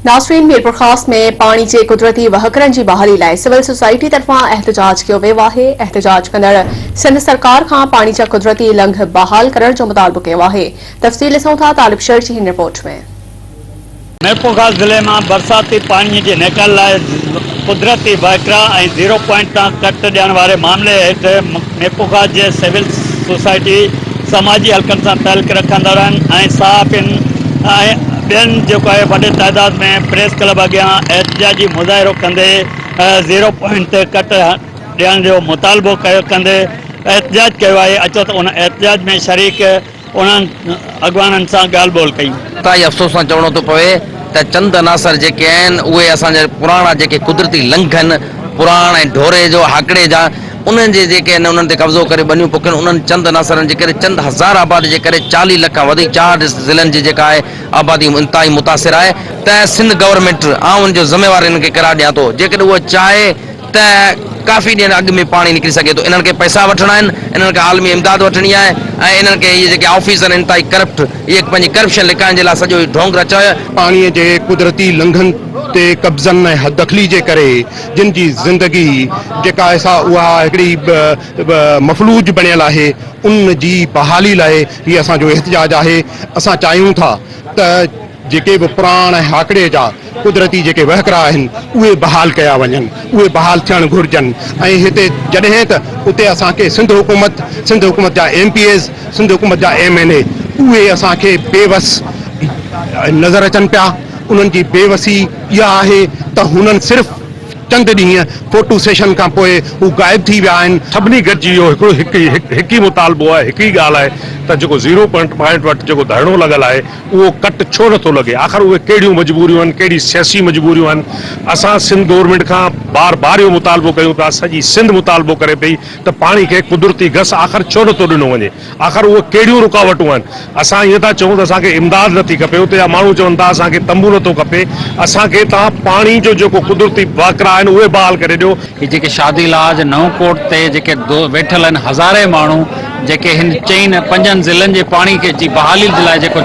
ناظرين ميرپورخاص ۾ پاڻي جي قدرتي وهڪرن جي بحالي لاء سول سوسائٽي طرفان احتجاج ڪيو ويو آهي، احتجاج ڪندڙ سنڌ سرڪار کان پاڻي جا قدرتي لنگهه بحال ڪرڻ جو مطالبو ڪيو آهي، تفصيل ڏسون ٿا طالب شر جي هن رپورٽ ۾. ميرپورخاص ضلعي مان برساتي پاڻي جي نيڪال لاء قدرتي وهڪرا ۽ زيرو پوائنٽ تان ڪٽ ڏيڻ واري معاملي هيٺ ميرپورخاص جي سول سوسائٽي سماجي حلقن سان تعلق رکندڙن ۽ صحافين ۽ ٻين جيڪو آهي وڏي تعداد ۾ پريس ڪلب اڳيان احتجاجي مظاهرو ڪندي زيرو پوائنٽ تي ڪٽ ڏيڻ جو مطالبو ڪيو ڪندي احتجاج ڪيو آهي اچو ته ان احتجاج ۾ شريڪ انهن اڳواڻن سان ڳالهه ٻولهه ڪئي. انتهائي افسوس سان چوڻو ٿو پوي ته چند عناصر جيڪي آهن اهي اسان جا پراڻا جيڪي قدرتي لنگهه آهن پراڻ ۽ ڍوري جو هاڪڙي جا انهن جي جيڪي آهن انهن تي قبضو ڪري ٻنيون پوکين انهن چند عناصرن جي ڪري چند هزار آبادي جي ڪري 40 لک کان وڌيڪ چار ضلعن جي جيڪا آهي آبادي انتهائي متاثر آهي ته سنڌ گورنمينٽ آئون ان جو ذميوار انهن کي قرار ڏيان ٿو جيڪڏهن اهو چاهي ته ڪافي ڏينهن اڳ ۾ پاڻي نڪري سگهي ٿو انهن کي پئسا وٺڻا آهن انهن کان عالمي امداد وٺڻي آهي ۽ انهن کي اهي جيڪي آفيسر آهن انتهائي ڪرپٽ اهي پنهنجي ڪرپشن لڪائڻ جي لاء سڄو هي ڍونگ رچايو پاڻي جي قدرتي لنگهن تي قبضن ۽ حددخلي جي ڪري جن جي زندگي جيڪا آهي سا اها هڪڙي مفلوج بڻيل آهي ان جي بحالي لاء هي اسان جو احتجاج آهي اسان چاهيون ٿا ته جيڪي به پراڻ ۽ هاڪڙي جا قدرتي جيڪي وهڪرا آهن اهي بحال ڪيا وڃن اهي بحال ٿيڻ گهرجن ۽ هتي جڏهن ته اتي اسان کي سنڌ حڪومت سنڌ حڪومت جا ايم پي ايز سنڌ حڪومت جا ايم اين اي اهي اسان کي بي وس نظر اچن پيا انهن جي بي وسي اها آهي ته هنن صرف چند ڏينهن فوٽو سيشن کان پوء هو غائب ٿي ويا آهن. سڀني گڏجي اهو هڪڙو هڪ ئي هڪ ئي مطالبو آهي هڪ ئي ڳالهه آهي ته جيڪو زيرو پوائنٽ پوائنٽ وٽ جيڪو ڌرڻو لڳل آهي اهو ڪٽ ڇو نٿو لڳي آخر اهي ڪهڙيون مجبوريون آهن ڪهڙي سياسي مجبوريون آهن اسان سنڌ گورنمينٽ کان بار بار اهو مطالبو ڪيون پيا سڄي سنڌ مطالبو ڪري پئي ته پاڻي کي قدرتي گس آخر ڇو نٿو ڏنو وڃي آخر اهي ڪهڙيون رڪاوٽون آهن؟ اسان ائين ٿا چئون ته اسان کي امداد نٿي کپي، اتي جا ماڻهو چون ٿا اسان کي تنبو نٿو کپي، اسان کي توهان پاڻي جو جيڪو قدرتي وهڪرا آهن اهي بحال ڪري ڏيو. هي جيڪي شادي لاج نئون ڪوٽ تي جيڪي ويٺل آهن هزارين ماڻهو جيڪي هن چئن پنجن ضلعن جي پاڻي کي جي بحالي جي لاء جيڪو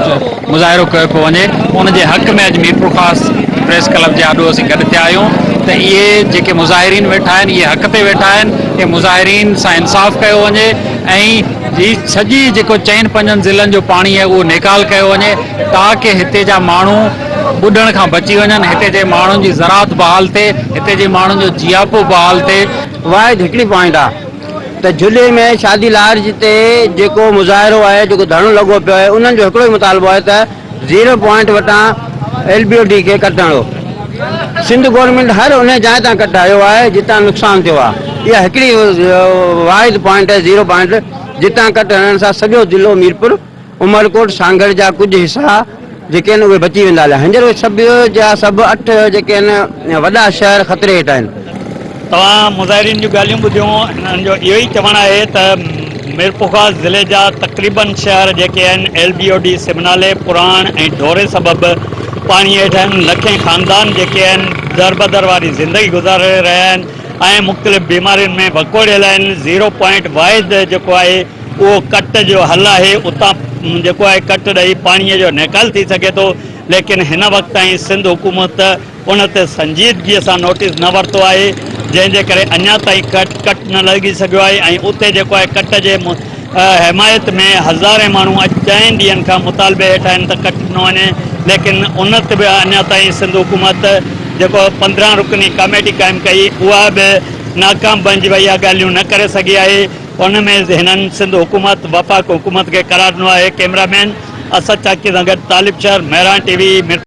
مظاهرو ڪيو پيو وڃي ان جي حق ۾ اڄ ميرپورخاص پريس ڪلب جي آڏو اسين گڏ ٿيا آهيون ته اهي جيڪي مظاهرين ويٺا آهن اهي حق تي ويٺا آهن اهي مظاهرين سان انصاف ڪيو وڃي ۽ هي سڄي جيڪو چئن پنجن ضلعن جو پاڻي آهي اهو نيڪال ڪيو وڃي تاڪه هتي جا ماڻهو ٻڏڻ کان بچي وڃن هتي جي ماڻهن جي زراعت بحال ٿئي هتي جي ماڻهن جو جياپو بحال ٿئي. واحد هڪڙي پوائنٽ آ ته جهلي ۾ شادي لارج تي جيڪو مظاهرو آهي جيڪو ڌرڻو لڳو پيو آهي انهن جو هڪڙو ئي مطالبو آهي ته زيرو پوائنٽ وٽان ايل بي او ڊي کي ڪٽ هڻو. سنڌ گورنمينٽ هر انهي جاء تان ڪٽ هنيو آهي جتان نقصان ٿيو آهي. اها هڪڙي واحد پوائنٽ آهي زيرو پوائنٽ جتان ڪٽ هڻڻ سان سڄو ضلعو ميرپور، عمرڪوٽ، سانگهڙ جا ڪجهه حصا جيڪي آهن اهي بچي ويندا هليا. هينئر اهي سڀ جا سڀ اٺ جيڪي آهن وڏا شهر خطري هيٺ آهن. توهان مظاهرين جون ڳالهيون ٻڌيون، هنن جو اهو ئي چوڻ آهي ته ميرپورخاص ضلعي جا تقريبن شهر جيڪي آهن ايل بي او ڊي سمنالي، پراڻ ۽ ڍوري سبب پاڻي هيٺ آهن، لکين خاندان جيڪي آهن دربدر واري زندگي گذاري رهيا آهن ۽ مختلف بيمارين ۾ وڪوڙيل آهن، زيرو پوائنٽ واحد جيڪو آهي اهو ڪٽ جو حل آهي، اتان جيڪو آهي ڪٽ ڏئي پاڻي جو نيڪال ٿي سگهي ٿو، ليڪن هن وقت تائين سنڌ حڪومت ان تي سنجيدگيء سان نوٽيس نه ورتو آهي، جنهن جي ڪري اڃا تائين ڪٽ ڪٽ نه لڳي سگهيو آهي ۽ اتي جيڪو آهي ڪٽ جي حمايت ۾ هزارين ماڻهو اڄ چئن ڏينهن کان مطالبي هيٺ آهن ته ڪٽ ڏنو وڃي ليڪن ان تي به اڃا تائين سنڌ حڪومت جيڪو 15 رڪني ڪاميٽي قائم ڪئي اها به ناڪام بڻجي وئي آهي ڳالهيون نه ڪري سگهي آهي ان ۾ هنن سنڌ حڪومت وفاق حڪومت کي قرار ڏنو آهي ڪئميرا مين اسد چاڪي سان گڏ طالب شهر مهراڻ ٽي وي.